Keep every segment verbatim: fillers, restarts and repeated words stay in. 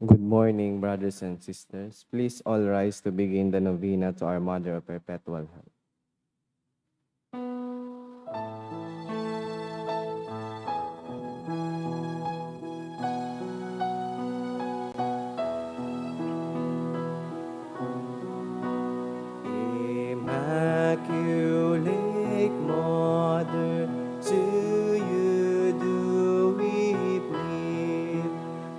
Good morning, brothers and sisters. Please all rise to begin the novena to our Mother of Perpetual Help. Immaculate Mother, to you do we plead.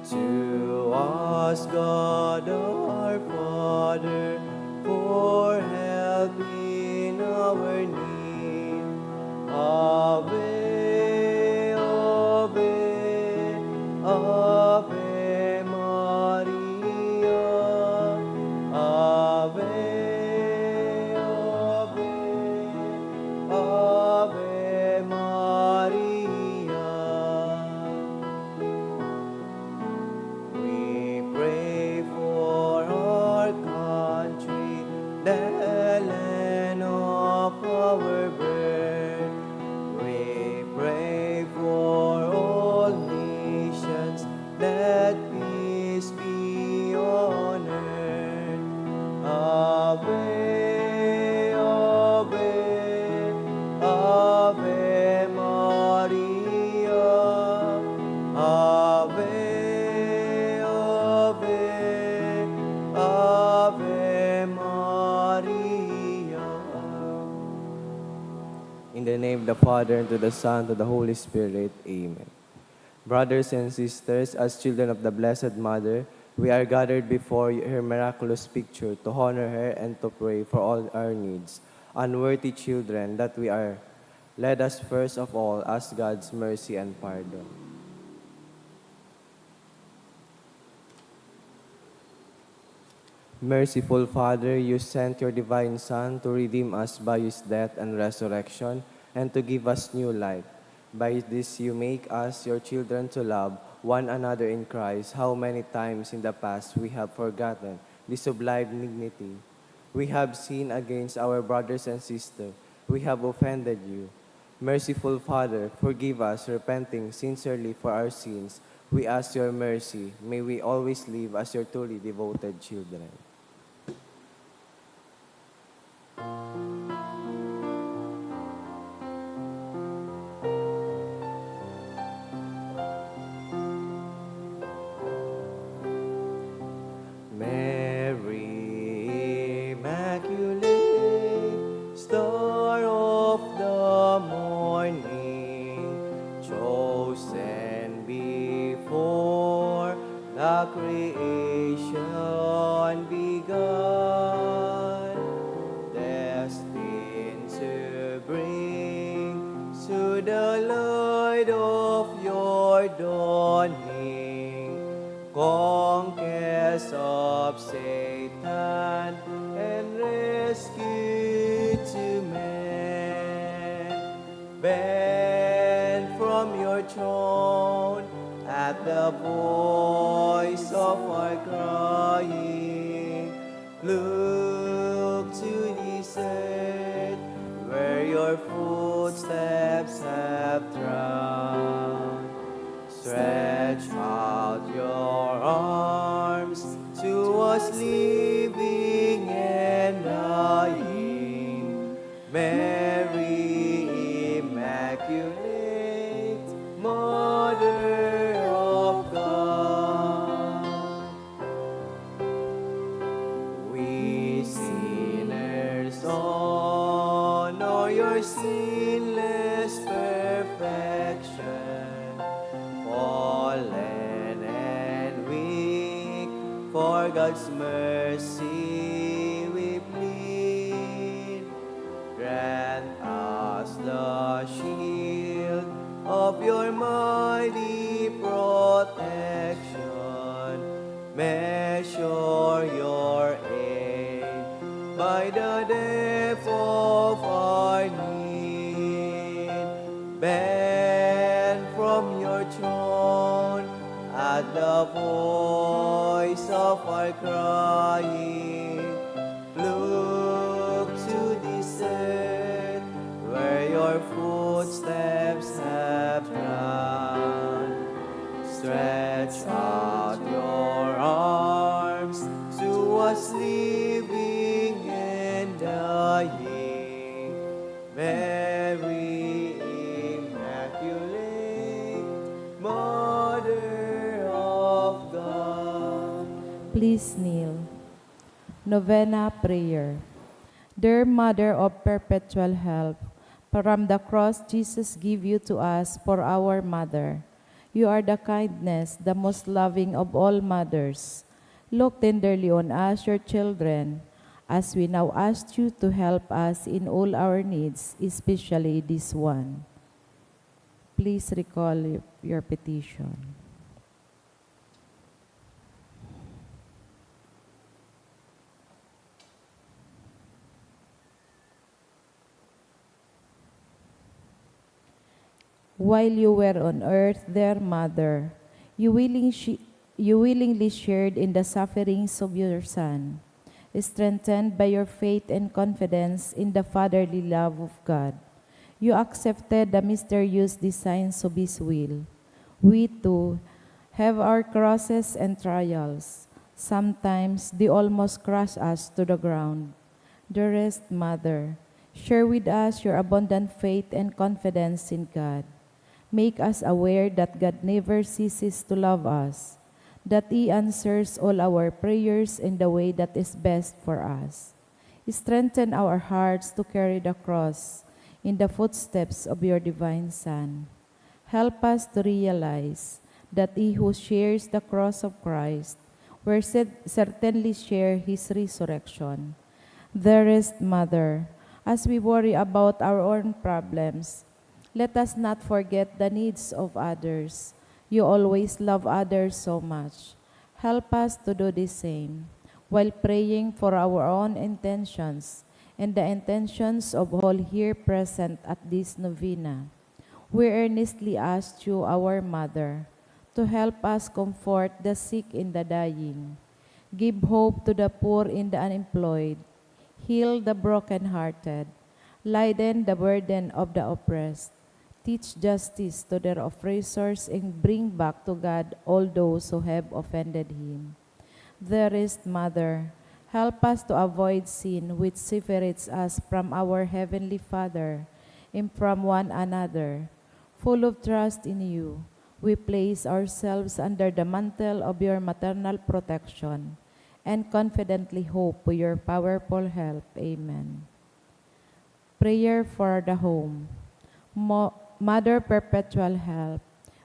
To us, God our Father, for help in our need. Ave, Ave, Ave Maria. Ave, Ave, Ave Maria. We pray for our country, the land of our birth. We pray for all nations, that peace be on earth. Ave, Ave, Ave Maria. Ave, Ave, Ave Maria. In the name of the Father, and to the Son, and to the Holy Spirit. Amen. Brothers and sisters, as children of the Blessed Mother, we are gathered before her miraculous picture to honor her and to pray for all our needs. Unworthy children that we are, let us first of all ask God's mercy and pardon. Merciful Father, you sent your divine Son to redeem us by his death and resurrection, and to give us new life. By this you make us your children to love one another in Christ. How many times in the past we have forgotten this sublime dignity. We have sinned against our brothers and sisters. We have offended you. Merciful Father, forgive us, repenting sincerely for our sins. We ask your mercy. May we always live as your truly devoted children. Mary Immaculate, Star of the Morning, chosen before the creation began, destined to bring to the light of your dawning, conquest of Satan and rescue to men. Bend from your throne at the voice of our crying. Look to this earth where your footsteps have trod. Stretch out your arms to us living and dying. Mary Immaculate, Mother of God. We sinners honor your sinless perfection. Fallen and weak, for God's mercy we plead. Grant us the shield of your mighty protection. Measure your aid by the depth of our need. Bend from your throne at the voice of our crying. Look to this earth where your footsteps have trod. Stretch out your Please kneel. Novena Prayer. Dear Mother of Perpetual Help, from the cross Jesus gave you to us for our mother. You are the kindness, the most loving of all mothers. Look tenderly on us, your children, as we now ask you to help us in all our needs, especially this one. Please recall y-, your petition. While you were on earth, dear Mother, you willing shi-, you willingly shared in the sufferings of your Son. Strengthened by your faith and confidence in the fatherly love of God, you accepted the mysterious designs of His will. We too have our crosses and trials. Sometimes they almost crush us to the ground. Dearest Mother, share with us your abundant faith and confidence in God. Make us aware that God never ceases to love us, that He answers all our prayers in the way that is best for us. Strengthen our hearts to carry the cross in the footsteps of your divine Son. Help us to realize that he who shares the cross of Christ will cer-, certainly share his resurrection. Dearest Mother, as we worry about our own problems, let us not forget the needs of others. You always love others so much. Help us to do the same while praying for our own intentions and the intentions of all here present at this novena. We earnestly ask you, our Mother, to help us comfort the sick and the dying, give hope to the poor and the unemployed, heal the brokenhearted, lighten the burden of the oppressed, teach justice to their oppressors, and bring back to God all those who have offended Him. Dearest Mother, help us to avoid sin which separates us from our Heavenly Father and from one another. Full of trust in you, we place ourselves under the mantle of your maternal protection and confidently hope for your powerful help. Amen. Prayer for the home. Mo-, Mother Perpetual Help,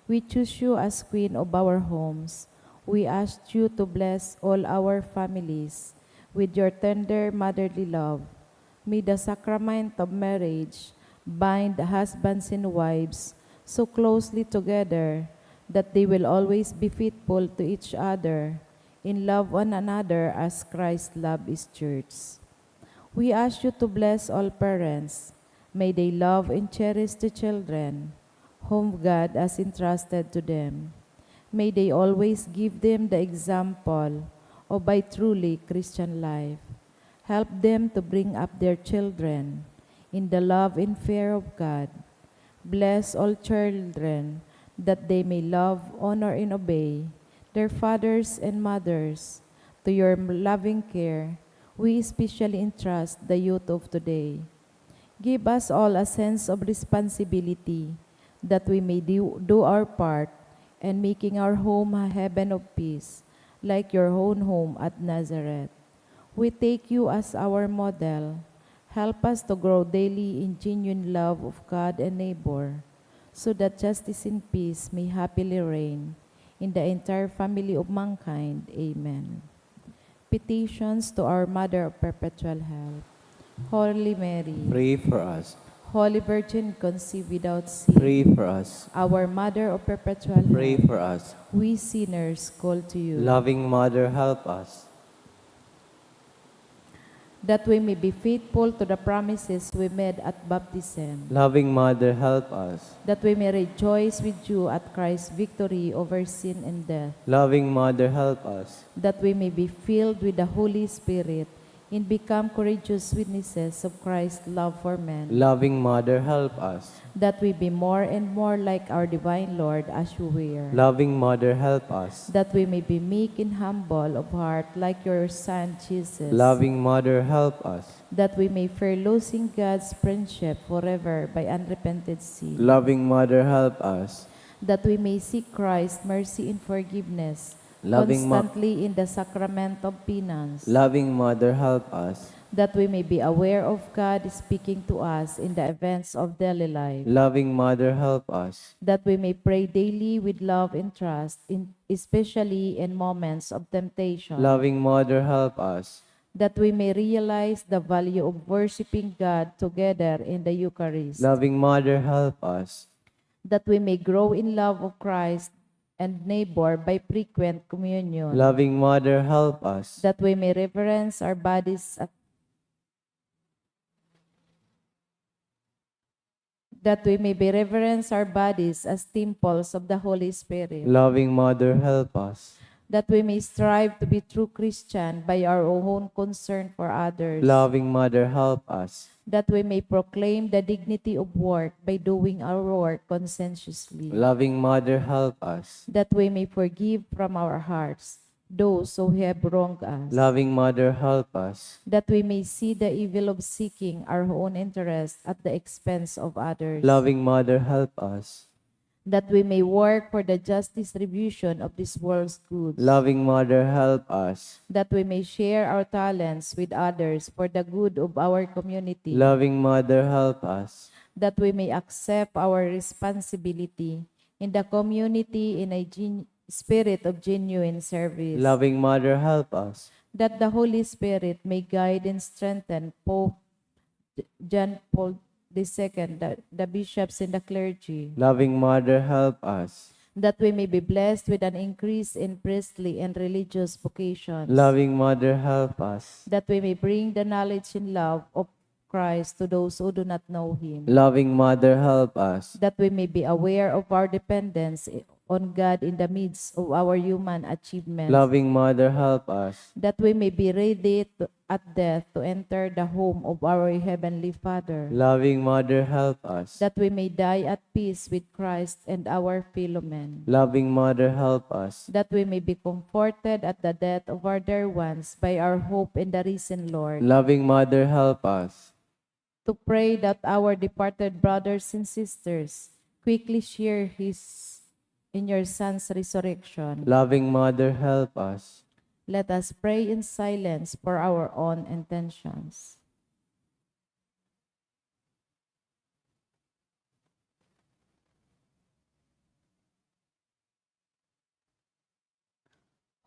we choose you as Queen of our homes. We ask you to bless all our families with your tender motherly love. May the sacrament of marriage bind husbands and wives so closely together that they will always be faithful to each other and love one another as Christ loved his church. We ask you to bless all parents. May they love and cherish the children whom God has entrusted to them. May they always give them the example of a truly Christian life. Help them to bring up their children in the love and fear of God. Bless all children that they may love, honor, and obey their fathers and mothers. To your loving care, we especially entrust the youth of today. Give us all a sense of responsibility that we may do, do our part in making our home a heaven of peace, like your own home at Nazareth. We take you as our model. Help us to grow daily in genuine love of God and neighbor, so that justice and peace may happily reign in the entire family of mankind. Amen. Petitions to our Mother of Perpetual Help. Holy Mary, pray for us. Holy Virgin conceived without sin, pray for us. Our Mother of Perpetual Help, pray for us. We sinners call to you. Loving Mother, help us. That we may be faithful to the promises we made at baptism. Loving Mother, help us. That we may rejoice with you at Christ's victory over sin and death. Loving Mother, help us. That we may be filled with the Holy Spirit and become courageous witnesses of Christ's love for men. Loving Mother, help us. That we be more and more like our divine Lord as you were. Loving Mother, help us. That we may be meek and humble of heart like your Son, Jesus. Loving Mother, help us. That we may fear losing God's friendship forever by unrepented sin. Loving Mother, help us. That we may seek Christ's mercy and forgiveness Loving Ma- constantly in the sacrament of penance, Loving Mother, help us. that we may be aware of God speaking to us in the events of daily life, Loving Mother, help us. that we may pray daily with love and trust, in, especially in moments of temptation, Loving Mother, help us. that we may realize the value of worshiping God together in the Eucharist, Loving Mother, help us. that we may grow in love of Christ and neighbor by frequent communion, Loving Mother, help us. that we may reverence our bodies at that we may be reverence our bodies as temples of the Holy Spirit, Loving Mother, help us. that we may strive to be true Christian by our own concern for others, Loving Mother, help us. that we may proclaim the dignity of work by doing our work conscientiously, Loving Mother, help us. that we may forgive from our hearts those who have wronged us, Loving Mother, help us. that we may see the evil of seeking our own interest at the expense of others, Loving Mother, help us. that we may work for the just distribution of this world's goods, Loving Mother, help us. that we may share our talents with others for the good of our community, Loving Mother, help us. that we may accept our responsibility in the community in a gen- spirit of genuine service, Loving Mother, help us. that the Holy Spirit may guide and strengthen Pope John Paul the Second, the, the bishops and the clergy, Loving Mother, help us. that we may be blessed with an increase in priestly and religious vocations, Loving Mother, help us. that we may bring the knowledge and love of Christ to those who do not know Him, Loving Mother, help us. that we may be aware of our dependence on God in the midst of our human achievements, Loving Mother, help us. that we may be ready to, at death to enter the home of our Heavenly Father, Loving Mother, help us. that we may die at peace with Christ and our fellow men, Loving Mother, help us. that we may be comforted at the death of our dear ones by our hope in the risen Lord, Loving Mother, help us. to pray that our departed brothers and sisters quickly share his in your Son's resurrection. Loving Mother, help us. Let us pray in silence for our own intentions.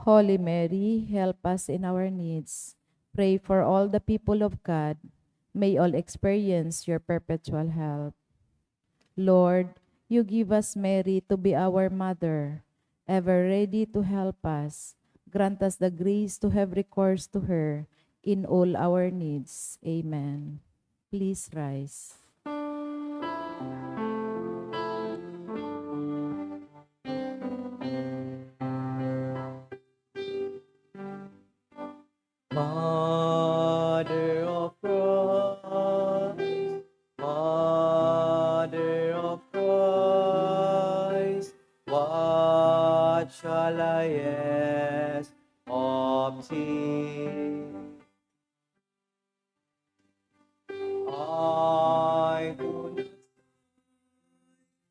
Holy Mary, help us in our needs. Pray for all the people of God. May all experience your perpetual help. Lord, you give us Mary to be our mother, ever ready to help us. Grant us the grace to have recourse to her in all our needs. Amen. Please rise. Mother of Christ, Mother of Christ, what shall I ask of thee? I do not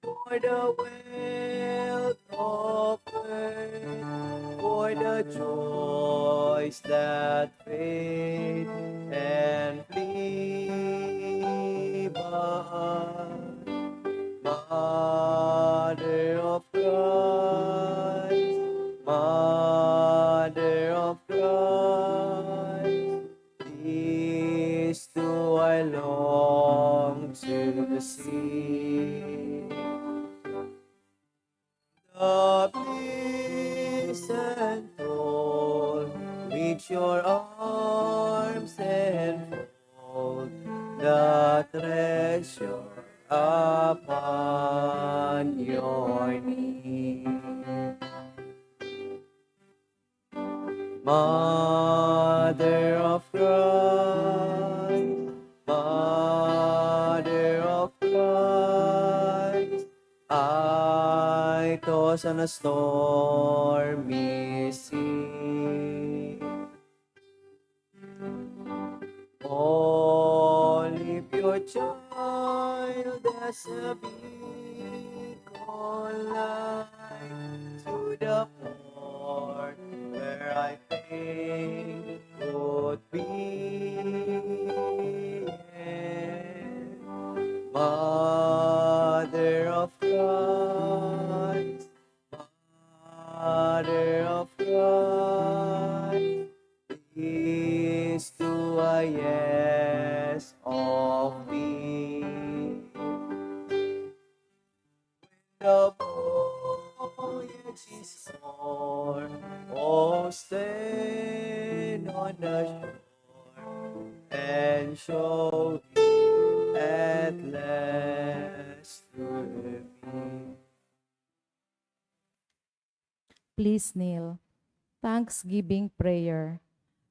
for the wealth of earth, for the joys that fade and flee, but Mother of Christ, Mother of Christ, this too I long to see. The bliss and joy which your arms enfold, the treasure upon your knee. Mother of Christ, Mother of Christ, I toss on a stormy sea. Only pure child as a beacon light to the poor could be. Mother of Christ, Mother of Christ, is to a yes of me. The voyage is o'er, oh, stand on the shore and show it at last to me. Please kneel. Thanksgiving prayer.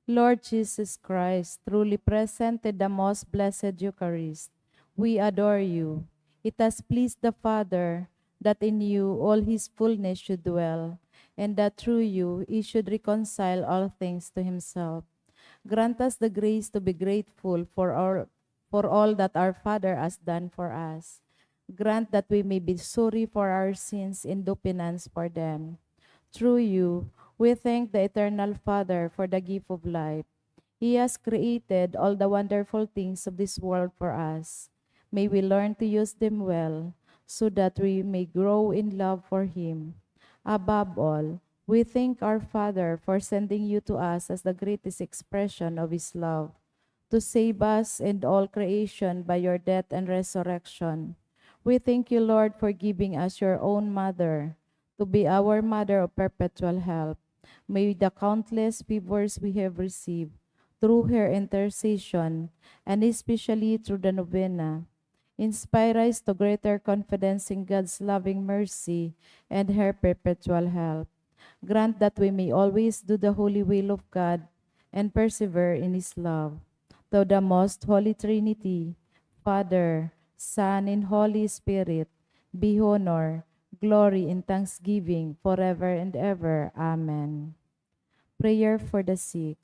Lord Jesus Christ, truly present in the most blessed Eucharist, we adore you. It has pleased the Father that in you all his fullness should dwell, and that through you he should reconcile all things to himself. Grant us the grace to be grateful for our, for all that our Father has done for us. Grant that we may be sorry for our sins and do penance for them. Through you, we thank the Eternal Father for the gift of life. He has created all the wonderful things of this world for us. May we learn to use them well, so that we may grow in love for Him. Above all, we thank our Father for sending you to us as the greatest expression of His love, to save us and all creation by your death and resurrection. We thank you, Lord, for giving us your own mother to be our mother of perpetual help. May the countless favors we have received through her intercession, and especially through the novena, inspire us to greater confidence in God's loving mercy and her perpetual help. Grant that we may always do the holy will of God and persevere in His love. To the most holy Trinity, Father, Son, and Holy Spirit, be honor, glory, and thanksgiving forever and ever. Amen. Prayer for the sick.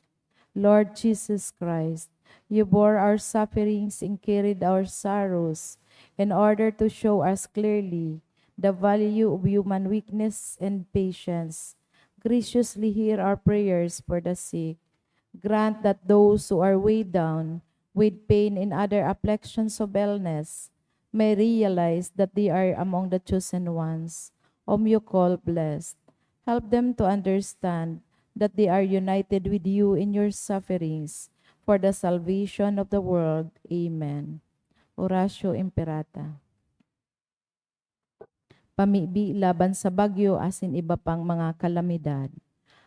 Lord Jesus Christ, you bore our sufferings and carried our sorrows in order to show us clearly the value of human weakness and patience. Graciously hear our prayers for the sick. Grant that those who are weighed down with pain and other afflictions of illness may realize that they are among the chosen ones, whom you call blessed. Help them to understand that they are united with you in your sufferings for the salvation of the world. Amen. Oratio Imperata. Pamibi laban sa bagyo asin iba pang mga kalamidad.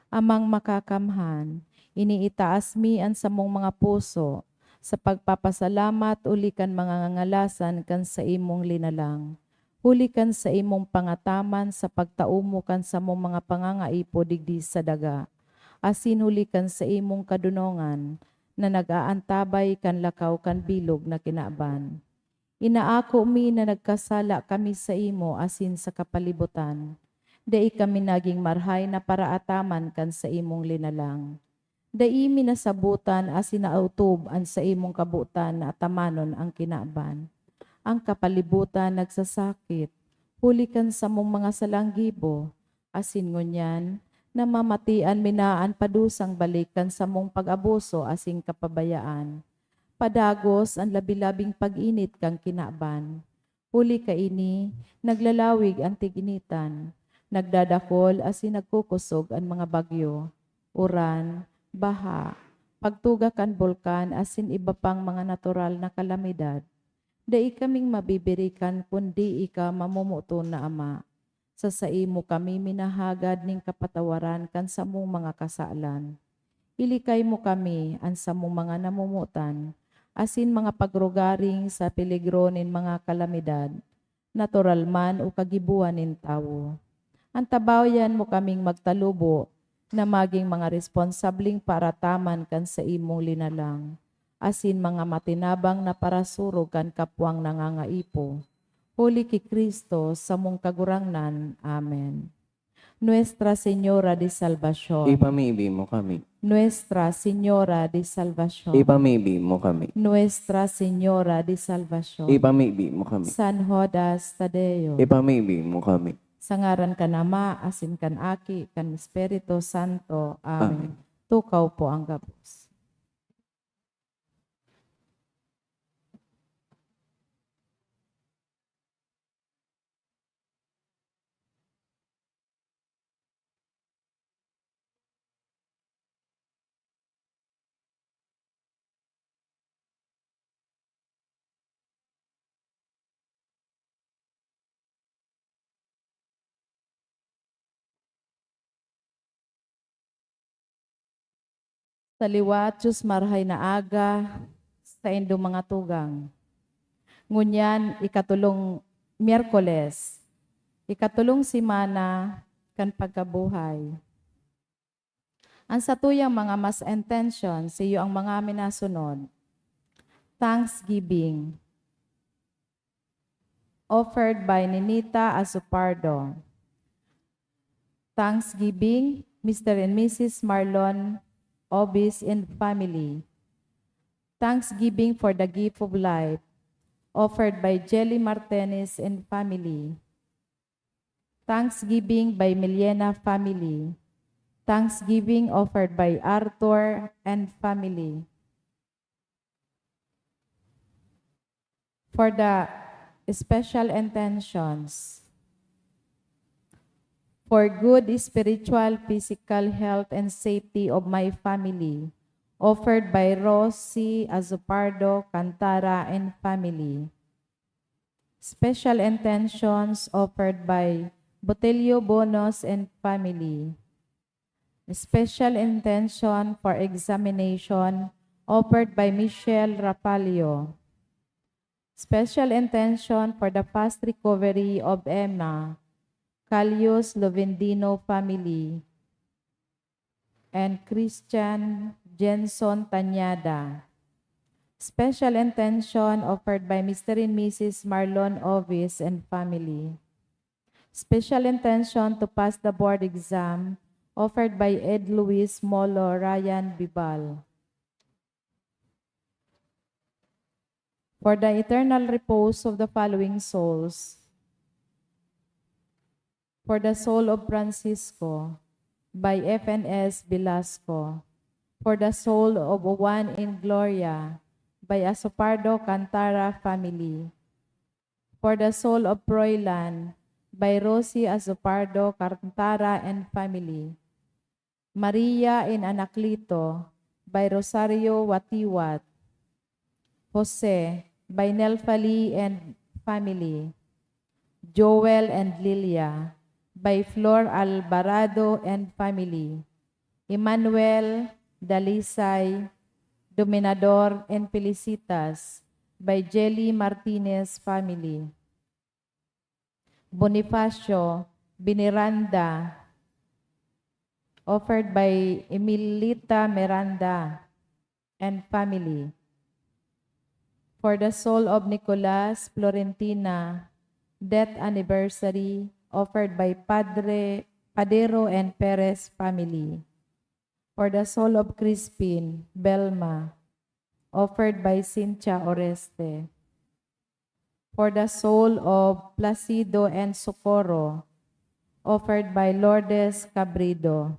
Amang Makakamhan, iniitaas mi an samong mga puso sa pagpapasalamat huli kan mga ngangalasan kan saimong linalang, huli kan saimong pangataman sa pagtao mo kan samong mga pangangaipo digdi sa daga, asin huli kan saimong kadonongan na nag-aantabay kan lakaw kan bilog na kinaban. Inaako mi na nagkasala kami saimo asin sa kapalibutan. Dai kami nagin marahay na paraataman kan saimong linalang. Dai mi nasabotan asin naotob an saimong kabotan na atamanon an kinaban. An kapalibutan nagsasakit, huli kan samong mga salang gibo, asin ngunyan, namamatian mi na an padusang balik kan samong pag-abuso asin kapabayaan. Padagos an labi-labing pag-init kan kinaban. Huli kaini, naglalawig an tig-initan, nagdadakol asin nagkukosog an mga bagyo, uran, baha, pagtuga kan bulkan asin iba pang mga natural na kalamidad. Dai kaming mabibirikan kun dai ka mamomoton na Ama. Sa saimo kami minahagad nin kapatawaran kan samong mga kasalan. Ilikay mo kami, an samong mga namomotan, asin mga pagrugaring sa peligro nin mga kalamidad, natural man o kagibohan nin tawo. Antabayan mo kaming magtalubo na magin mga responsableng paarataman kan saimong linalang, asin mga matinabang na parasurog kan kapwang nangangaipo. Huli ki Cristo, samong Kagurangnan. Amen. Nuestra Señora de Salvacion. Ipamibi mo kami. Nuestra Señora de Salvacion. Ipamibi mo kami. Nuestra Señora de Salvacion. Ipamibi mo kami. San Judas Tadeo. Ipamibi mo kami. Sa ngaran kan Ama, asin kan Aki, kan Espiritu Santo. Amen. Amen. Tukaw po ang gabos. Sa liwat, Diyos, marahay na aga, saindong mga tugang. Ngunyan, ikatulong Miyerkules, ikatulong semana kan pagkabuhay. Ang satuyang mga mass intention, iyo ang mga minasunod. Thanksgiving. Offered by Ninita Azupardo. Thanksgiving, Mister and Missus Marlon Obis and family. Thanksgiving for the gift of life, offered by Jelly Martinez and family. Thanksgiving by Miliena family. Thanksgiving offered by Arthur and family. For the special intentions. For good spiritual, physical health and safety of my family, offered by Rosie Azupardo Cantara and family. Special intentions offered by Botelio Bonos and family. Special intention for examination offered by Michelle Rapallo. Special intention for the fast recovery of Emma, Calius Lovendino family, and Christian Jenson Tañada. Special intention offered by Mister and Missus Marlon Ovis and family. Special intention to pass the board exam offered by Ed Luis Molo Ryan Bibal. For the eternal repose of the following souls. For the soul of Francisco, by F N S Velasco. For the soul of Juan and Gloria, by Asopardo Cantara family. For the soul of Froilan, by Rosie Asopardo Cantara and family. Maria and Anacleto, by Rosario Watiwat. Jose, by Nelfa Lee and family. Joel and Lilia, by Flor Alvarado and family. Emmanuel, Dalisay, Dominador and Felicitas, by Jelly Martinez family. Bonifacio, Biniranda, offered by Emilita Miranda and family. For the soul of Nicolas Florentina, death anniversary, offered by Padre, Padero and Perez family. For the soul of Crispin, Belma, offered by Cynthia Oreste. For the soul of Placido and Socorro, offered by Lourdes Cabrido.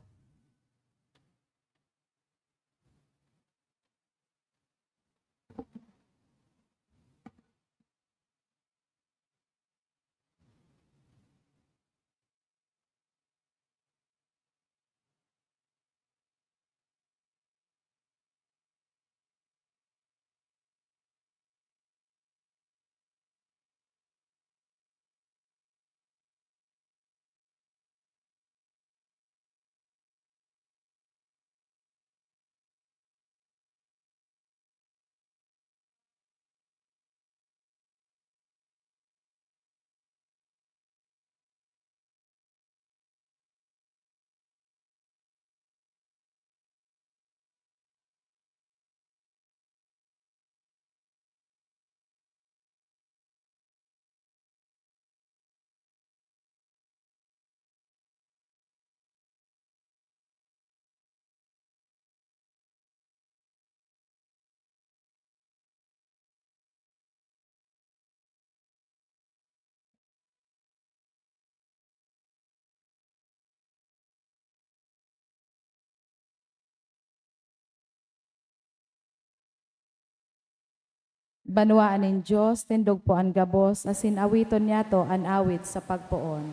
Banwaan nin Dios, tindog po an gabos, asin awiton niyato an awit sa pagpoon.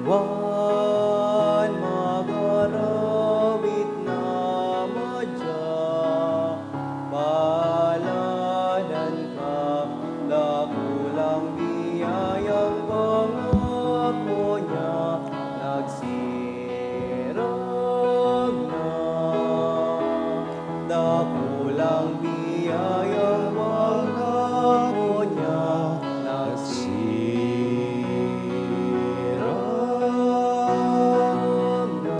Banwaan, magarawit na madya, paladan ka, dakulang biyayang pangako niya, nagsirag na. Dakulang biyayang pangako niya, nagsirag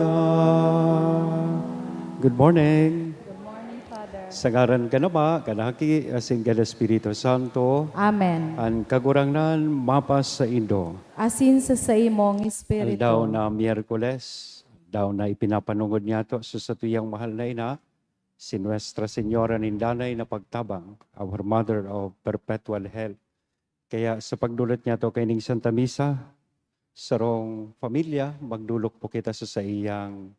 na. Good morning. Good morning, Father. Sa ngaran kan Ama, kan Aki, asin kan Espiritu Santo. Amen. An Kagurangnan mapasaindo. Asin sa saimong espiritu. Aldaw na Miyerkules, aldaw na ipinapanungod niyato sa satuyang mahal na ina, si Nuestra Señora nin Danay na Pagtabang, our Mother of Perpetual Help. Kaya sa pagdulot niyato kaining Santa Misa, sarong pamilya, magdolok po kita sa saiyang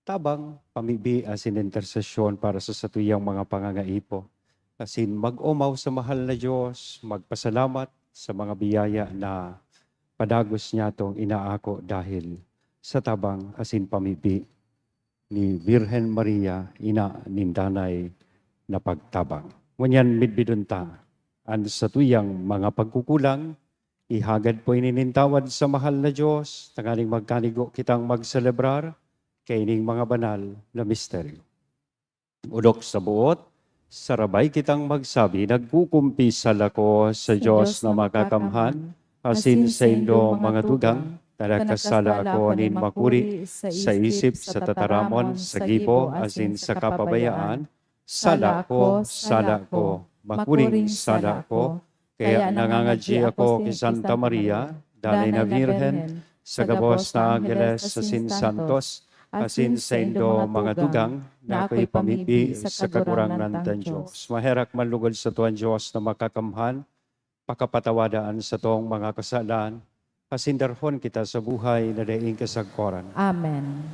tabang, pamibi asin intersesyon para sa satuyang mga pangangaipo. Asin mag-omaw sa mahal na Dios, magpasalamat sa mga biyaya na padagos niyatong inaako dahil sa tabang asin pamibi ni Virgen Maria, ina nin Danay na Pagtabang. Ngunyan, midbidon ta an satuyang mga pagkukulang, ihagad po ini nin tawad sa mahal na Dios, tanganing magkanigo kitang magselebrar kaining mga banal na misteryo. Orog sa boot, sarabay kitang magsabi, "Nagkukumpisal ako sa Dios na makakamhan, asin saindo, mga tugang, ta nagkasala ako nin makuri, sa isip, sa tataramon, sa gibo, asin sa kapabayaan. Sala ko, sala ko, makuring sala ko." Kaya nangangadyi ako ki Santa Maria, Danay na Birhen, sa gabos na angeles asin santos, asin saindo, mga tugang, na ako'y pamibi sa Kagurangnan tang Dios. Maherak man lugod sato an Dios na makakamhan, pakapatawada an satong mga kasalan, asin darhon kita sa buhay na daing kasagkoran. Amen.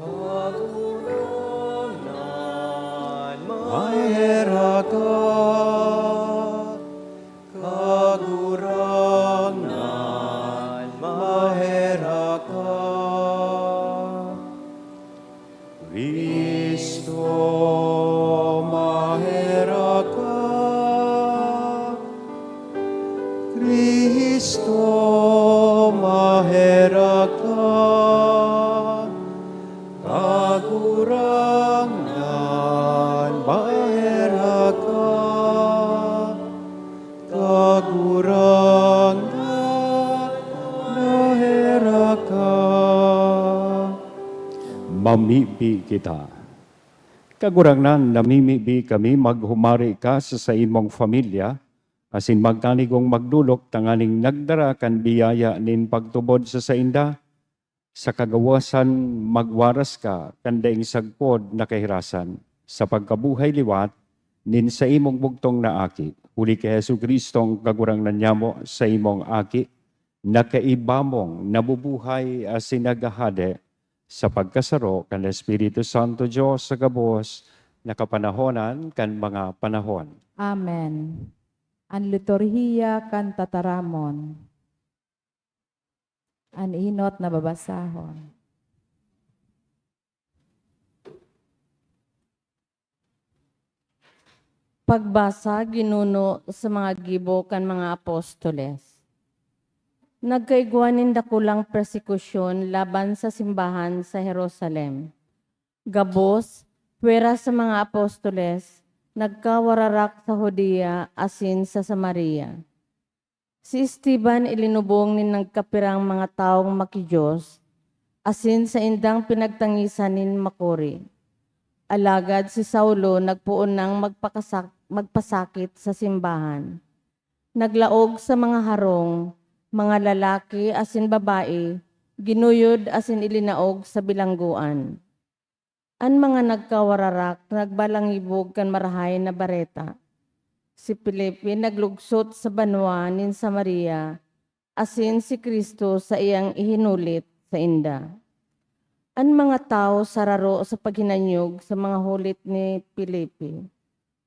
Kagurangnan, maherak ka. Kagurangnan, maherak ka. Cristo, maherak ka. Cristo, maherak ka. Kagurangnan, maherak ka. Kagurangnan, maherak ka. Mamibi kita. Kagurangnan, namimibi kami maghumari ka sa saimong pamilya, asin magkanigong magdolok tanganing nagdara kan biyaya nin pagtubod sa sainda. Sa kagawasan, magwaras ka kan daing sagkod na kahirasan, sa pagkabuhay liwat nin saimong bugtong na Aki. Huli ki Jesu-Cristong Kagurangnan nyamo, saimong Aki, na kaiba mong nabubuhay asin naghahade sa pagkasaro kan Espiritu Santo, Dios sa gabos na kapanahonan kan mga panahon. Amen. An liturhiya kan tataramon. An enot na babasahon. Pagbasa ginuno sa mga gibo kan mga apostoles. Nagkaigwa nin dakulang persekusyon laban sa simbahan sa Jerusalem. Gabos, pwera sa mga apostoles, nagkawararak sa Judea asin sa Samaria. Si Esteban ilinubong nin nagkapirang mga tawong maki-Dios, asin saindang pinagtangisan nin makuri. Alagad si Saulo nagpoon nang magpakasak-, magpasakit sa simbahan. Naglaog sa mga harong, mga lalaki asin babae, ginuyod asin ilinaog sa bilanggoan. An mga nagkawararak nagbalangibog kan Marahay na Bareta. Si Felipe naglugsot sa banwa nin Samaria asin si Cristo saiyang ihinulit sainda. An mga tawo sararo sa paghinanyog sa mga hulit ni Felipe,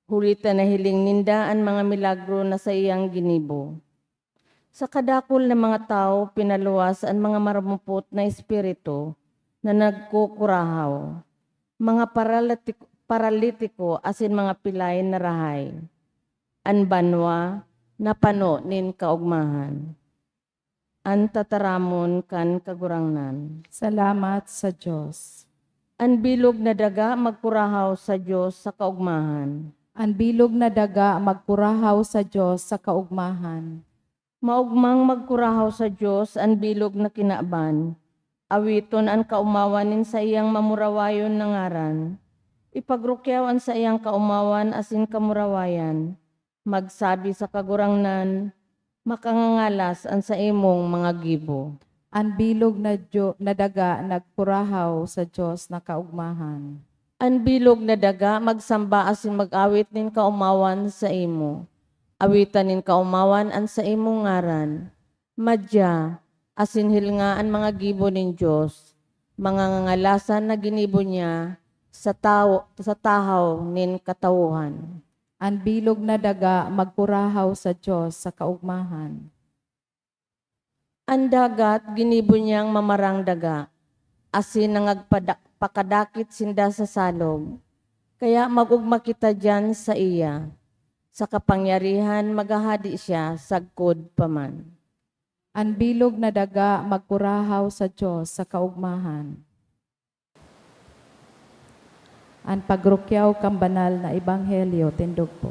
huli ta nahiling ninda an mga milagro na saiyang ginibo. Sa kadakul na mga tawo, pinaluwas an mga maramupot na espiritu na nagkukurahaw, mga paralitik-, paralitiko asin mga pilay na rahay. An banwa napano nin kaogmahan. An tataramon kan Kagurangnan. Salamat sa Dios. An bilog na daga magkurahaw sa Dios sa kaogmahan. An bilog na daga magkurahaw sa Dios sa kaogmahan. Maogmang magkurahaw sa Dios an bilog na kinaban. Awiton an kaomawan nin saiyang mamurawayon na ngaran. Ipagrukyaw an saiyang kaomawan asin kamurawayan. Magsabi sa Kagurangnan, makangangalas an saimong mga gibo. An bilog na Dio-, na daga nagkurahaw sa Dios na kaogmahan. An bilog na daga magsamba asin mag-awit nin kaomawan saimo. Awitan nin kaomawan an saimong ngaran. Madya, asin hilnga an mga gibo nin Dios. Mangangalasan na ginibo niya sa tawo, sa tahaw nin katawohan. An bilog na daga magkurahaw sa Dios sa kaogmahan. An dagat ginibo niyang mamarang daga, asin nangagpada-, pakadakit sinda sa salog. Kaya mag-ogma kita diyan saiya. Sa kapangyarihan maghahade siya sagkod pa man. An bilog na daga magkurahaw sa Dios sa kaogmahan. An pagrukyaw kan banal na ebanghelyo, tindog po.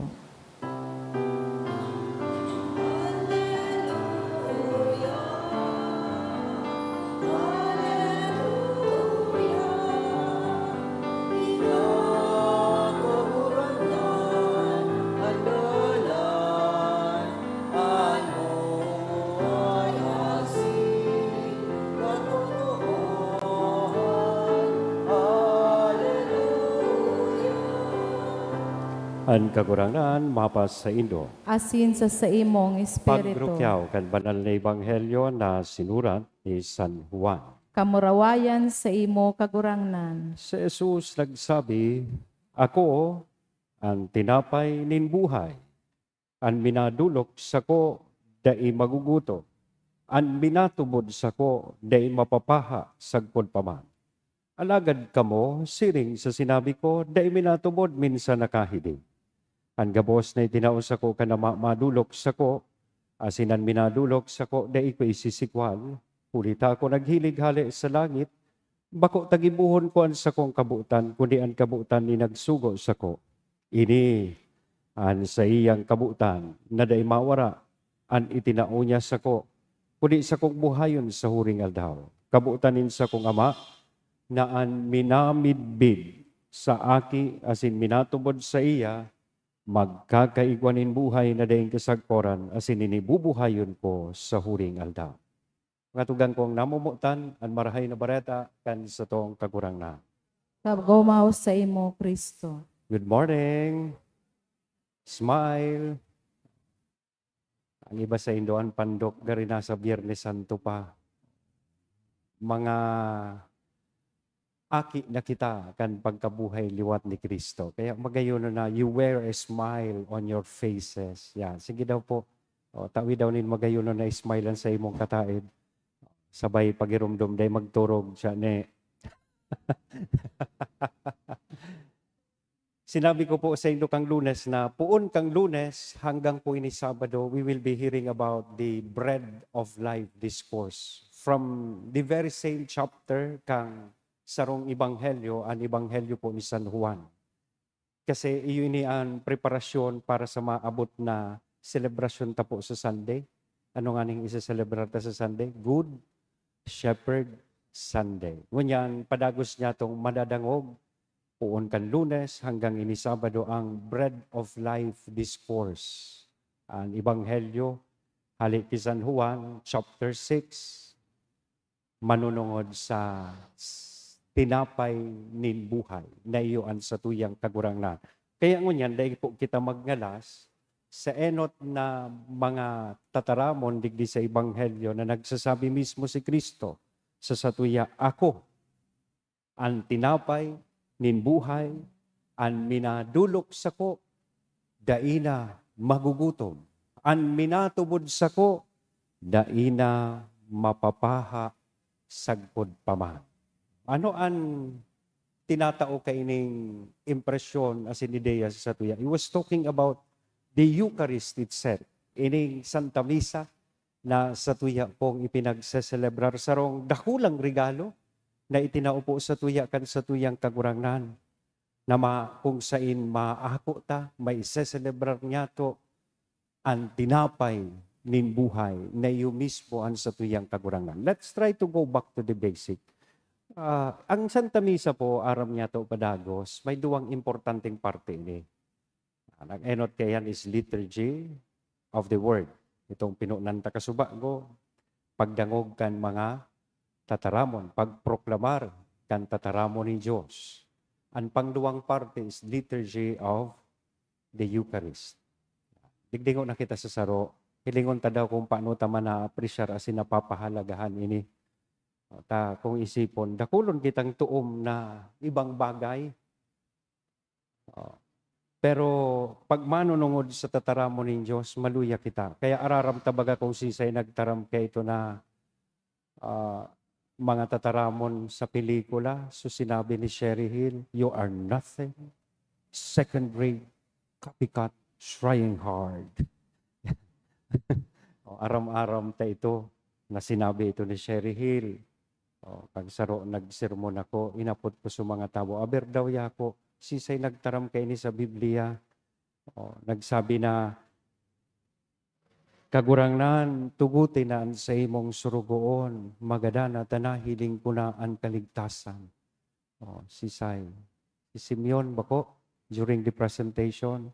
An Kagurangnan mapasaindo. Asin sa saimong espiritu. Pagrukyaw kan banal na ebanghelyo na sinurat ni San Juan. Kamurawayan saimo, Kagurangnan. Si Jesus nagsabi, "Ako an tinapay nin buhay. An minadolok sako dai magugutom. An minatubod sako dai mapapaha sagkod pa man." Alagad kamo, siring sa sinabi ko, dai minatubod minsan nakahiling. An gabos na itinao sako kan Ama madolok sako, asin an minadolok sako dai ko isisikwal, huli ta ako naghilig hale sa langit, bako ta gibohon ko an sakong kabotan, kundi an kabotan ni nagsugo sako. Ini an saiyang kabotan na dai mawara, an itinao niya sako, kundi sakong buhayon sa huring aldaw. Kabotan nin sakong Ama na an minamidbid sa Aki asin minatubod saiya, magkakaigwa nin buhay na daing kasagkoran, asin ini bubuhayon ko sa huring aldaw. Mga tugang kong namomotan, an Marahay na Bareta kan satong Kagurangnan. Kagomaw saimo, Cristo. Good morning. Smile. Ang iba saindo an pandok, gari nasa Biyernes Santo pa. Mga aki na kita kan pagkabuhay liwat ni Cristo. Kaya magayon na, you wear a smile on your faces. Yan. Sige daw po. O, tawi daw nin magayon na smile an saimong kataed. Sabay pagirumdom, dai magturog siya, ne. Sinabi ko po saindo kang Lunes na poon kang Lunes hanggang po ini Sabado, we will be hearing about the Bread of Life discourse from the very same chapter kang sarong ebanghelyo, an ebanghelyo po ni San Juan. Kasi iyo ini an preparasyon para sa maabot na selebrasyon ta po sa Sunday. Ano nganing iseselebrar ta sa Sunday? Good Shepherd Sunday. Ngunyan, padagos niya tong madadangog, poon kan Lunes hanggang ini Sabado, ang Bread of Life Discourse. An Ebanghelyo, hale ki San Juan, chapter six, manunungod sa s-, tinapay nin buhay na iyo an satuyang Kagurangnan. Kaya ngunyan, dai po kita magngalas sa enot na mga tataramon digdi sa Ebanghelyo na nagsasabi mismo si Cristo sa satuya, "Ako an tinapay nin buhay, an minadolok sako, dai na magugutom. An minatubod sako, dai na mapapaha sagkod pa man." Ano an tinatao kaining impresyon asin ideya sa satuya? He was talking about the Eucharist itself. Ining Santa Misa na satuya pong ipinagseselebrar, sarong dakulang regalo na itinao po satuya kan satuyang Kagurangnan, na ma-, kung sain maako ta, maiseselebrar niyato an tinapay nin buhay na iyo mismo an satuyang Kagurangnan. Let's try to go back to the basic. Ah, ang Santa Misa po, aram niyato padagos, may duwang importanteng parte ini. Ah, nag-enot kaiyan is Liturgy of the Word. Itong pinunan ta kasubago, pagdangog kan mga tataramon, pagproklamar kan tataramon nin Dios. An pangduwang parte is Liturgy of the Eucharist. Digdingo na kita sa saro, hilingon ta daw kung paano ta man naapresyar asin napapahalagahan ini. O, ta, kung isipon, dakulon kitang tuom na ibang bagay. O, pero pag manunungod sa tataramon nin Dios, maluya kita. Kaya araram ta baga kung siisay nagtaram kaito na, ah, mga tataramon sa pelikula. So, sinabi ni Sherry Hill, "You are nothing. Second rate, copycat, trying hard." O, aram-aram ta ito na sinabi ito ni Sherry Hill. O, kan saro nagsermon ako, inapod ko sa mga tawo, "Aber daw yako, siisay nagtaram kaini sa Biblia?" O, nagsabi na, "Kagurangnan, tugote na an saimong sorogoon, magadan ta nahiling ko na an kaligtasan." O, sisay? Si Simeon bako, during the presentation.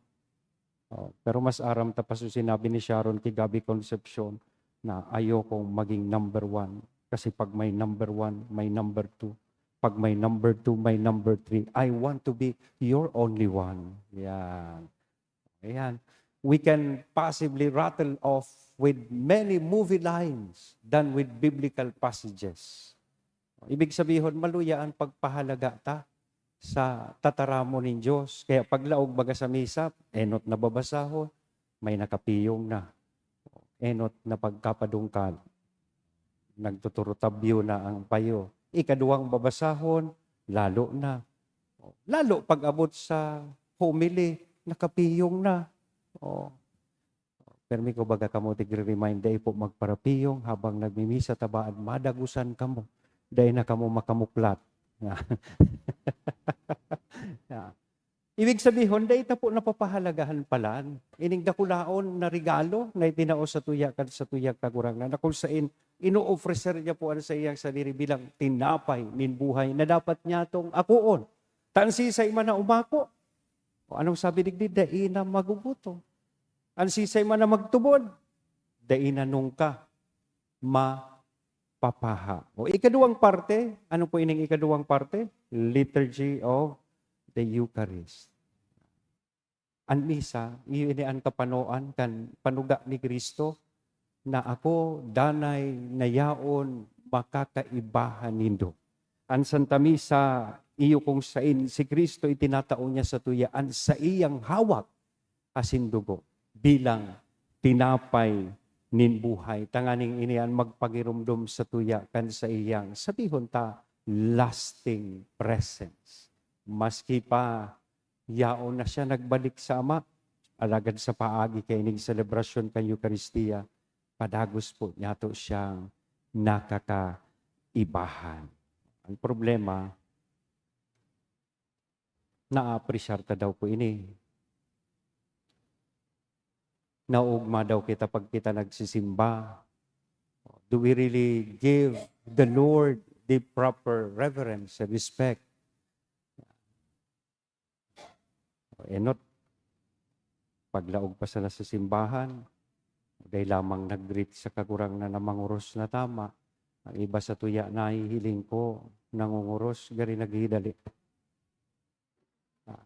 O, pero mas aram ta pa so sinabi ni Sharon ki Gabby Concepcion na ayokong maging number one. Kasi pag may number one, may number two. Pag may number two, may number three. I want to be your only one. Yan. Ayan. We can possibly rattle off with many movie lines than with biblical passages. Ibig sabihon, maluya an pagpahalaga ta sa tataramon nin Dios. Kaya paglaog baga sa misa, enot na babasahon, may nakapiyong na. Enot na pagkapadungkal, nagtuturutabyo na ang payo. Ikaduwang babasahon, lalo na. Lalo pag-abot sa homily, nakapiyong na. O. Permi ko baga kamo tigre-remind, dai po magparapiyong habang nagmimisa ta, baan madagusan kamo. Dai na kamo makamuklat. Yeah. Ibig sabihon, dai ta po napapahalagahan palan ining dakulaon na regalo na itinao satuya kan satuyang Kagurangnan, na kung sain ino-ofrecer niya po an saiyang sadiri bilang tinapay nin buhay na dapat niyatong akoon. Ta an siisay man na umako, o anong sabi digdi? Dai na magugutom. An siisay man na magtubod, dai na nungka mapapaha. O ikaduwang parte, ano po ining ikaduwang parte? Liturgy of the Eucharist. An misa, iyo ini an kapanoan kan panuga ni Cristo na, "Ako danay na yaon makakaibahan nindo." An Santa Misa, iyo kung sain si Cristo itinatao niya satuya an saiyang hawak asin dugo bilang tinapay nin buhay, tanganing ini an magpangiromdom satuya kan saiyang, sabihon ta, lasting presence. Maski pa yaon na siya nagbalik sa Ama, alagad sa paagi kaining selebrasyon kan Eukaristia, padagos po niyato siyang nakakaibahan. Ang problema, naapresyar ta daw po ini? Naugma daw kita pag kita nagsisimba? Do we really give the Lord the proper reverence and respect? Enot, paglaog pa sana sa simbahan, dai lamang nag-greet sa Kagurangnan na mangoros na tama. Ang iba sa tuya, nahihiling ko, nangongoros, gari naghidali. Ah.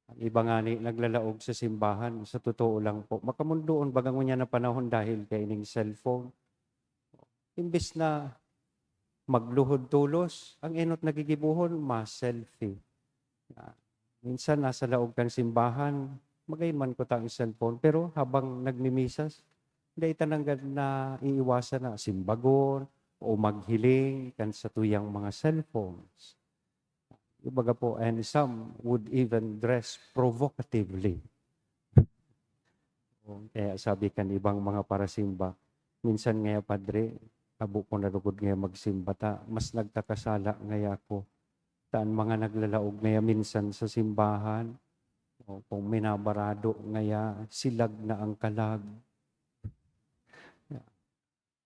Ang iba ngani naglalaog sa simbahan, sa totoo lang po. Makamundoon baga ngunyan na panahon dahil kaining cellphone. Imbes na magluhod tolos, ang enot na gigibohon, ma-selfie. Ah, minsan nasa laog kan simbahan, magayon man kuta ang cellphone, pero habang nagmimisas, dai ta nanggad naiiwasan na simbagon o maghiling kan satuyang mga cellphones. Kumbaga po, and some would even dress provocatively. Kaya sabi kan ibang mga parasimba, "Minsan ngaya, Padre, habo ko na lugod ngaya magsimba ta, mas nagkakasala ngaya ako. Ta an mga naglalaog ngaya minsan sa simbahan, o kung minabarado ngaya, silag na ang kalag."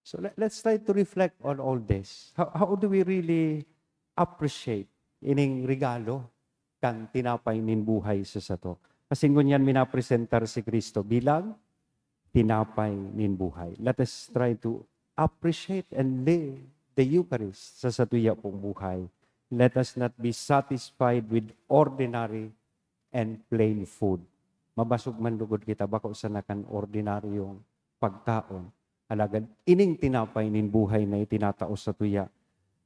So, let, let's try to reflect on all this. How, how do we really appreciate ining regalo kan tinapay nin buhay sa sato? Kasi ngunyan minapresentar si Cristo bilang tinapay nin buhay. Let us try to appreciate and live the Eucharist sa satuya pong buhay. Let us not be satisfied with ordinary and plain food. Mabasog man lugod kita, bako sana kan ordinaryong pagkaon. Alagad ining tinapay nin buhay na itinatao satuya,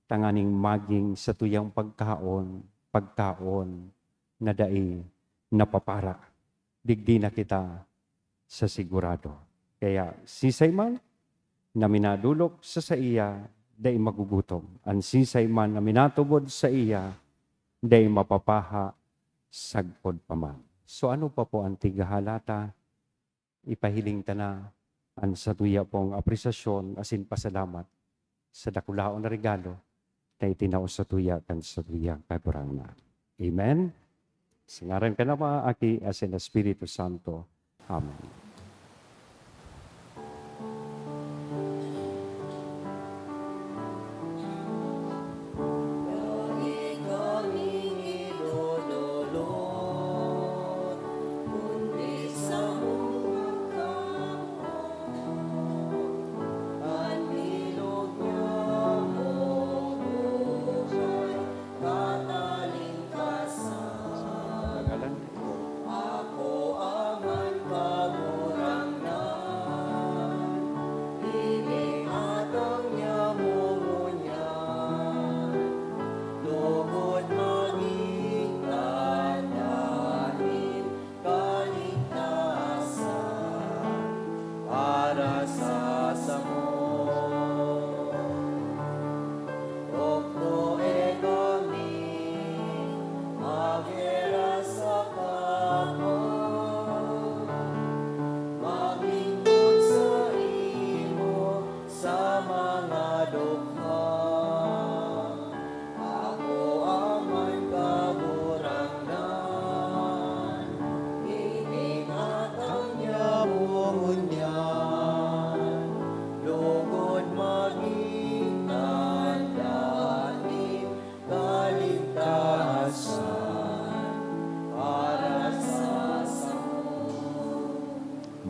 tanganing maging satuyang pagkaon, pagkaon na dai napapara. Digdi na kita sa sigurado. Kaya sisay man na minadolok sa saiya, dai magugutom. An sisay man na minatubod saiya, dai mapapaha sagkod pa man. So, ano pa po ang tighahalata? Ipahiling ta na an satuya pong apresasyon asin pasalamat sa dakulaon na regalo na itinao satuya kan satuyang Kagurangnan. Amen? Sa ngaran kan Ama, Aki, asin Espiritu Santo. Amen.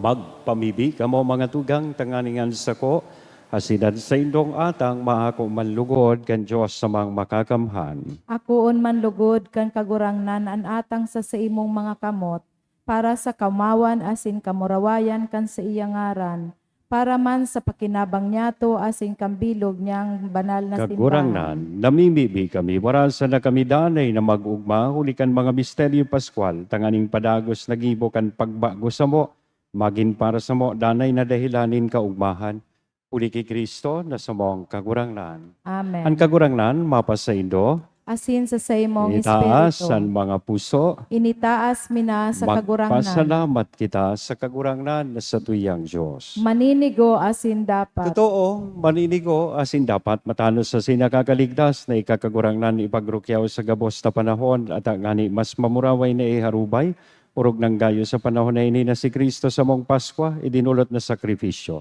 Magpamibi kamo, mga tugang, tanganing an sako asin an saindong atang maako man lugod kan Dios Amang Makakamhan. Akoon man lugod kan Kagurangnan an atang sa saimong mga kamot, para sa kaomawan asin kamurawayan kan saiyang ngaran, para man sa pakinabang niyato asin kan bilog niyang banal na simbahan. Kagurangnan, namimibi kami, warasan na kami danay na mag-ogma huli kan mga misteryo paskwal, tanganing padagos na gibo kan pagbago samo, magin para samo danay na dahelan nin kaogmahan. Huli ki Cristo na samong Kagurangnan. Amen. An Kagurangnan mapasaindo. Asin sa saimong Itaas espiritu. An mga puso. Initaas mi na sa Kagurangnan. Magpasalamat kita sa Kagurangnan na satuyang Dios. Maninigo asin dapat. Totoo, maninigo asin dapat, matanos asin nakakaligtas na ika, Kagurangnan, ipagrukyaw sa gabos na panahon, at ngani mas mamuraway na iharubay, orog nang gayo sa panahon na ini na si Cristo samong Paskwa, idinulot na sakripisyo.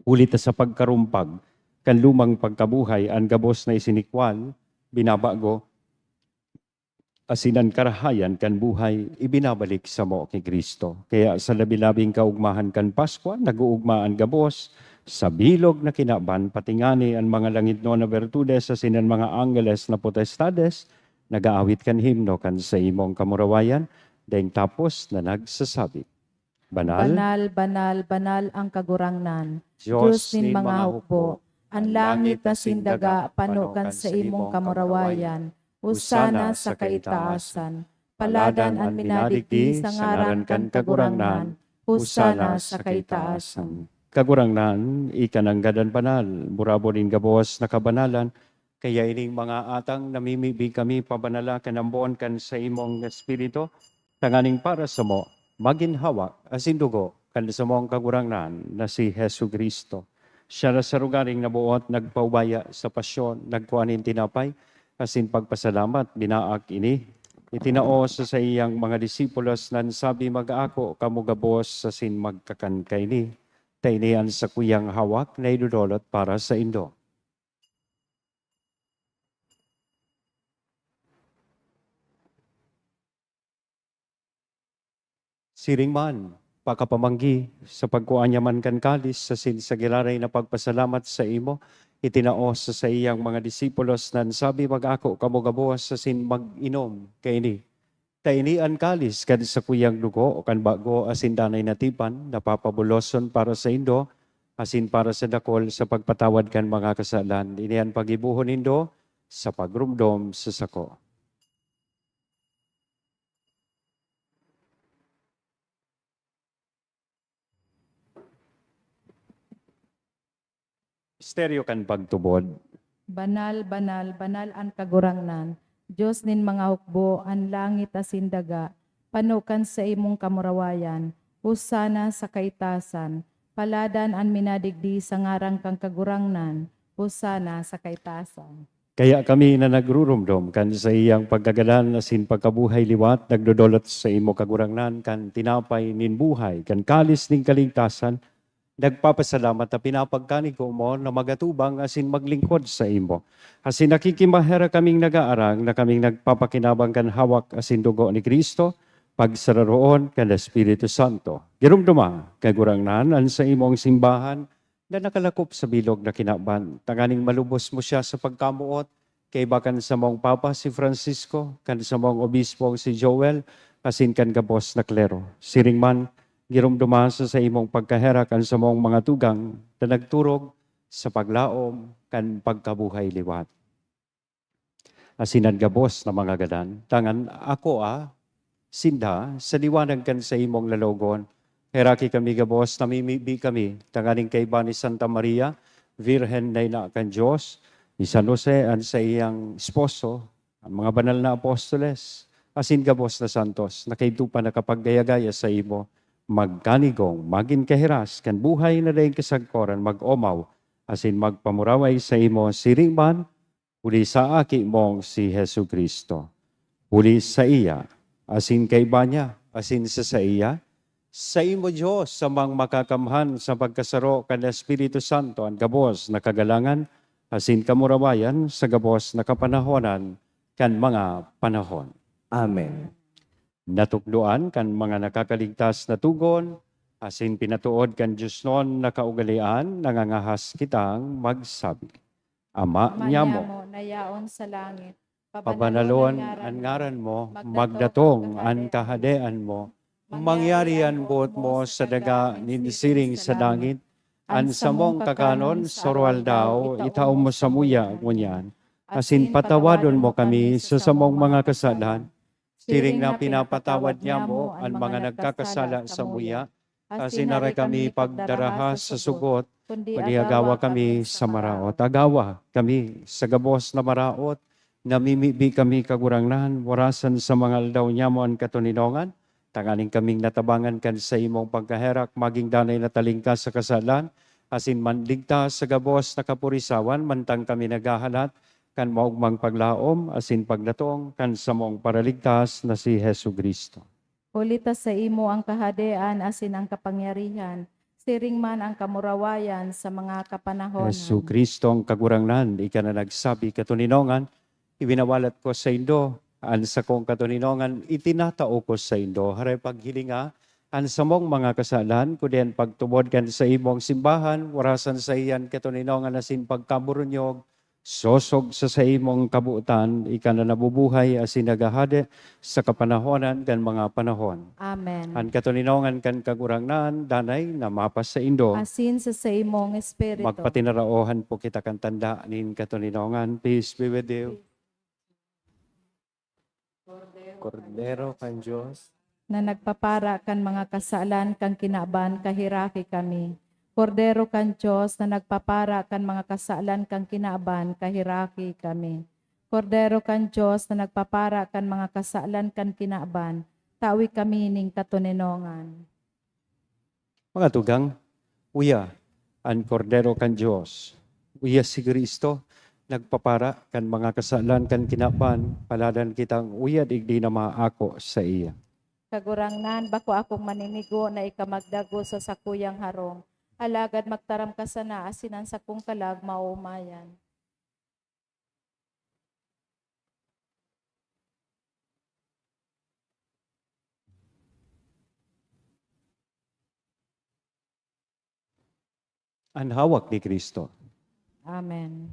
Huli ta sa pagkarumpag kan lumang pagkabuhay, an gabos na isinikwal, binabago, asin an karahayan kan buhay, ibinabalik samo ki Cristo. Kaya sa labi-labing kaogmahan kan Paskwa, nag-oogma an gabos sa bilog na kinaban, pati ngani an mga langitnon na bertudes asin an mga anggeles na potestades, nag-aawit kan himno kan saimong kamurawayan, daing tapos na nagsasabi, "Banal, banal, banal, banal an Kagurangnan, Dios nin mga hukbo. An langit asin daga pano kan saimong kamurawayan. Hosana sa kaitaasan. Paladan an minadigdi sa ngaran kan Kagurangnan. Hosana sa kaitaasan." Kagurangnan, ika nanggad an banal, burabod nin gabos na kabanalan, kaya ining mga atang namimibi kami pabanala kan amboon kan saimong Espiritu, tanganing para samo magin hawak asin dugo kan samong Kagurangnan na si Jesu-Cristo. Siya na sa lugaring naboot nagpaubaya sa pasyon, nagkua nin tinapay, asin pagpasalamat, binaak ini, itinao sa saiyang mga disipulos, nan sabi, "Mag-ako kamo gabos asin magkakan kaini, ta ini an sakuyang hawak na idodolot para saindo." Siring man, pakapamanggi, sa pagkua niya man kan kalis, asin sa giraray na pagpasalamat saimo, itinao sa saiyang mga disipulos, nan sabi, "Mag-ako kamo gabos asin mag-inom kaini. Ta ini an kalis kan sakuyang dugo kan bago asin danay na tipan, na papabuloson para saindo asin para sa dakol sa pagpatawad kan mga kasalan. Ini an paggibohon nindo sa pagromdom sa sako." Misteryo kan pagtubod. Banal, banal, banal an Kagurangnan, Dios nin mga hukbo, an langit asin daga pano kan saimong kamurawayan. Hosana sa kaitasan. Paladan an minadigdi sa ngaran kan Kagurangnan. Hosana sa kaitasan. Kaya kami na nagruromdom kan saiyang pagkagadan asin pagkabuhay liwat, nagdodolot saimo, Kagurangnan, kan tinapay nin buhay, kan kalis nin kaligtasan, nagpapasalamat ta pinapagkanigo mo na magatubang asin maglingkod saimo. Asin nakikimaherak kaming nagaarang na kaming nagpapakinabang kan hawak asin dugo ni Cristo, pagsararoon kan Espiritu Santo. Giromdoma, Kagurangnan, an saimong simbahan na nakalakop sa bilog na kinaban, tanganing malubos mo siya sa pagkamoot, kaiba kan samong Papa si Francisco, kan samong Obispong si Joel, asin kan gabos na klero. Siring man, giromdoma sa saimong pagkaherak an samong mga tugang na nagturog sa paglaom kan pagkabuhay liwat. Asin an gabos na mga gadan, tanganing akoa sinda sa liwanag kan saimong lalawogon. Heraki kami gabos, namimibi kami, tanganing kaiba ni Santa Maria, Birhen na ina kan Dios, ni San Jose, an saiyang esposo, an mga banal na apostoles, asin gabos na santos, na kaidto pa nakapaggaya-gaya saimo, magkanigong magin kahiras kan buhay na daing kasagkoran, mag-omaw asin magpamuraway saimo, siring man, huli sa Aki mong si Jesu-Cristo. Huli saiya, asin kaiba niya, asin sa saiya, saimo, Dios, Amang makakamhan, sa pagkasaro kan Espiritu Santo, an gabos na kagalangan asin kamurawayan sa gabos na kapanahonan kan mga panahon. Amen. Natukdoan kan mga nakakaligtas na togon, asin pinatood kan diosnon na kaugalean, nangangahas kitang magsabi, Ama Ama niamo, niamo na yaon sa langit, pabanalon an ngaran mo, magdatong an kahadean mo, mangyari an boot mo sa daga nin siring sa langit. An samong kakanon sa aroaldaw, itao mo samuya ngunyan, asin patawadon mo kami sa samong mga kasalan, siring na pinapatawad niamo an mga nagkakasala samuya, asin dai kami pagdaraha sa sugot, kundi agawa kami sa maraot. Agawa kami sa gabos na maraot, namimibi kami, Kagurangnan, warasan sa mga aldaw niamo an katoninongan, tanganing kaming natabangan kan saimong pagkaherak, magin danay na talingkas sa kasalan, asin manligtas sa gabos na kapurisawan, mantang kami naghahalat kan maogmang paglaom asin pagdatong kan samong Paraligtas na si Jesu-Cristo. Huli ta saimo an kahadean asin an kapangyarihan, siring man an kamurawayan sa mga kapanahonan. Jesu-Cristo, an Kagurangnan, ika na nagsabi, "Katoninongan, ibinawalat ko saindo, an sakong katoninongan itinatao ko saindo." Haray paghilinga an samong mga kasalan, kundi an pagtubod kan saimong simbahan, warasan saiyan katoninongan asin pagkaburunyog, Sosog sa saimong kabotan, ika na nabubuhay asin naghahade sa kapanahonan kan mga panahon. Amen. An katoninongan kan Kagurangnan danay na mapasaindo. Asin sa saimong espiritu. Magpatinaraohan po kita kan tanda nin katoninongan. Peace be with you. Kordero kan Dios. Na nagpapara kan mga kasalan kan kinaban, kaheraki kami. Kordero kan Dios na nagpapara kan mga kasalan kan kinaban, kaheraki kami. Kordero kan Dios na nagpapara kan mga kasalan kan kinaban, tawi kami ning katoninongan. Mga tugang, uya an Kordero kan Dios. Uya si Cristo, nagpapara kan mga kasalan kan kinaban, paladan kitang uya digdi na maako saiya. Kagurangnan, bako akong maninigo na ika magdagos sa sakuyang harong, alagad magtaram ka sana asin an sakong kalag maoomayan. An hawak ni Cristo. Amen.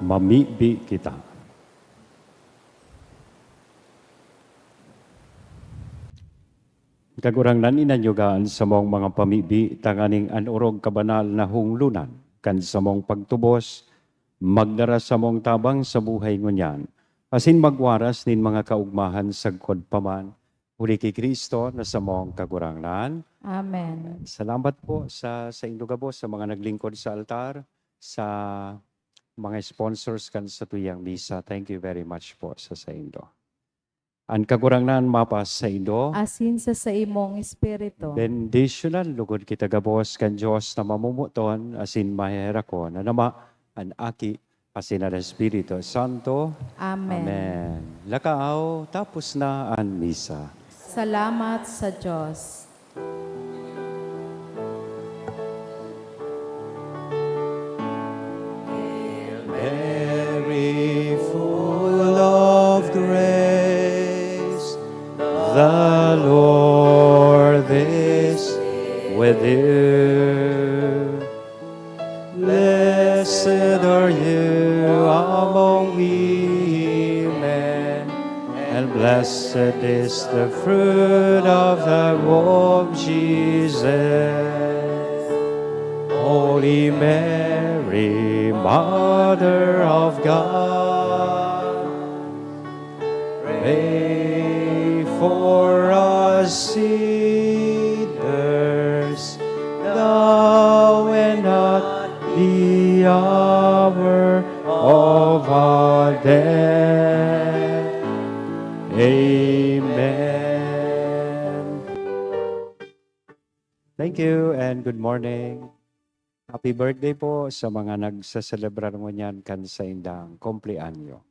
Mamibi kita. Kagurangnan, inanyuga an samong mga pamibi, tanganing an orog kabanal na hunglonan kan samong pagtubos magdara samong tabang sa buhay ngunyan, asin magwaras nin mga kaogmahan sagkod pa man, huli ki Cristo na samong Kagurangnan. Amen. Salamat po sa, saindo gabos, sa mga naglingkod sa altar, sa mga sponsors kan satuyang misa. Thank you very much po sa saindo. An Kagurangnan mapasaindo. Asin sa saimong espiritu. Bendisyonan logod kita gabos kan Dios na mamomoton asin maheherakon, an Ama, an Aki, asin an Espiritu Santo. Amen. Amen. Lakaaw, tapos na an misa. Salamat sa Dios. Blessed are you among women, and blessed is the fruit of thy womb, Jesus. Holy Mary, Mother of God, pray for us sinners, now and at the hour of our death. Amen. Thank you and good morning. Happy birthday po sa mga nagseselebrar ngunyan kan saindang kumpleanyo.